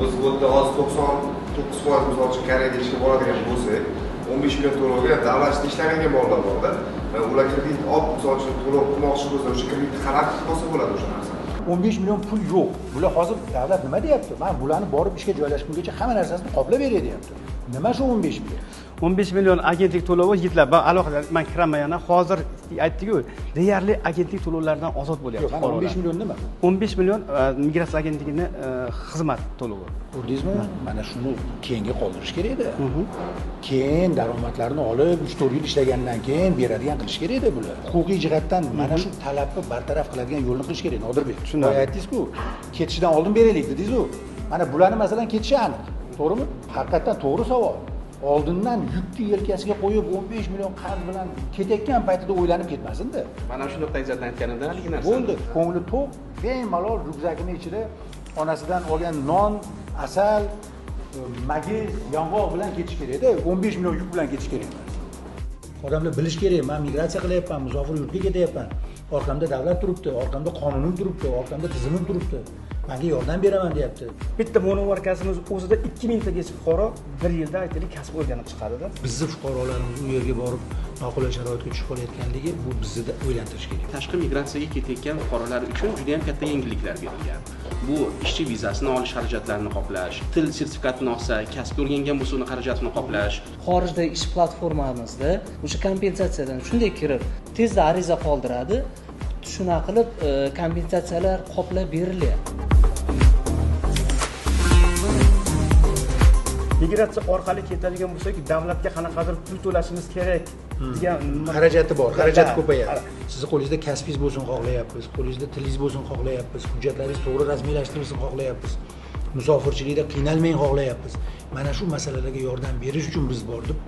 Biz bu yerda hozir 99% misol uchun Koreyaga ishga boradigan bo'lsak, 15 million to'lovga davlat ishida ishlamaydigan bolalar borda. Ular kredit olib, misol uchun to'lov qilmoqchi bo'lsa, o'sha kreditni xalaqit qilsa bo'ladi o'sha narsa. 15 million pul yo'q. Bular hozir davlat nima deyapti? Men bularni borib ishga joylashgungacha hamma narsasini qoplab beray deyapti. Nima shu 15 million? 15 million agentlik to'lovi yigitlar, va alohida men kiraman yana. Hozir aytdik-ku, deyarli agentlik to'lovlaridan ozod bo'lyapti. Yo'q, 15 million nima? 15 million migratsiya agentligini xizmat to'lovi. Ko'rdingizmi? Mana shuni keyinga qoldirish kerak edi. Keyin daromadlarni olib 3-4 yil ishlagandan keyin beradigan qilish kerak edi bular. Huquqiy jihatdan mana shu talabni bartaraf qiladigan yo'lni qilish kerak, Nodirbek. Shunday aytdingiz-ku, ketishidan oldin beraylik dedingiz-ku. Mana bularni masalan ketishi aniq. To'g'rimi? Haqiqatan to'g'ri savol. Oldindan yukni yelkasiga qo'yib 15 million qarz bilan ketayotgan paytida o'ylanib ketmasin-da. Mana shu nuqtai nazardan aytganimda haligi narsa. Bo'ldi, ko'ngli to'q, bemalol ryukzakini ichida onasidan olgan non, asal, magiz, yong'oq bilan ketish kerak-da. 15 million yuk bilan ketish kerak emas. Odamlar bilish kerak, men migratsiya qilyapman, musofir yurtga ketyapman. Orqamda davlat turibdi, orqamda qonunim turibdi, orqamda tizimim turibdi. Menga yordam beraman deyapti. Bitta monomarkasimiz o'zida 2000 tagacha fuqaro bir yilda aytaylik kasb o'rganib chiqadi-da. Bizni fuqarolarimiz u yerga borib noqulay sharoitga tushib qolayotganligi bu bizni o'ylantirish kerak. Tashqi migratsiyaga ketayotgan fuqarolar uchun juda ham katta yengilliklar berilgan. Bu ishchi vizasini olish xarajatlarini qoplash, til sertifikatini olsa, kasb o'rgangan bo'lsa uni xarajatini qoplash. Xorijda ish platformamizda o'sha kompensatsiyadan shunday kirib, tezda ariza qoldiradi. Shuna qilib kompensatsiyalar qoplab berilyapti. Migratsiya orqali ketadigan bo'lsak, davlatga qanaqadir pul to'lashimiz kerak degan xarajati bor, xarajat ko'payadi. Sizni qo'lingizda kasbingiz bo'lsin xohlayapmiz, qo'lingizda tilingiz bo'lsin xohlayapmiz, hujjatlaringiz to'g'ri rasmiylashtirilsin xohlayapmiz, musofirchilikda qiynalmang xohlayapmiz. Mana shu masalalarga yordam berish uchun biz bor deb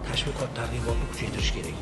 tashviqot targ'ibotni kuchaytirish kerak.